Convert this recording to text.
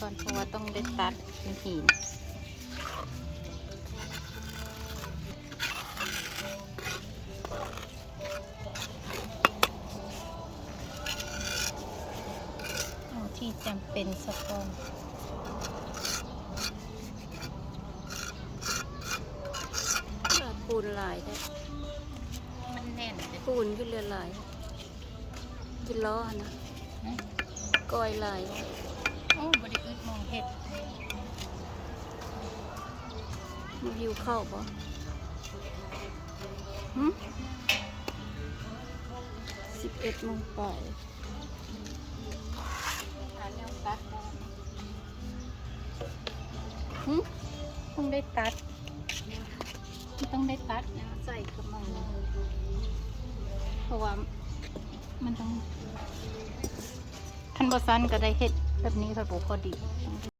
ກ່ອນ ເພາະວ່າຕ້ອງໄດ້ຕັດເປັນຫີນ. ເອົາທີ່ຈຳເປັນສາກ່ອນ. ປູນຫຼາຍແທ້ ມັນແໜ້ນ ປູນຢູ່ຫຼາຍໆ ຢູ່ລໍ້ຫັ້ນນະ ກ້ອຍຫຼາຍ. ໂອ້ ບໍ່ໄດ້ອຶດໝ່ອງເຮັດ. ຫິວເຂົ້າບໍ່? ຫຶ? ສິບເອັດໂມງປາຍ. ຫຶ? ຕ້ອງໄດ້ຕັດ ຕ້ອງໄດ້ຕັດ ໃສ່ກະໝໍ່ ເພາະວ່າມັນຕ້ອງ ຄັນບໍ່ຊັ້ນກະໄດ້ເຮັດແບບນີ້ ເພາະບໍ່ພໍດີ.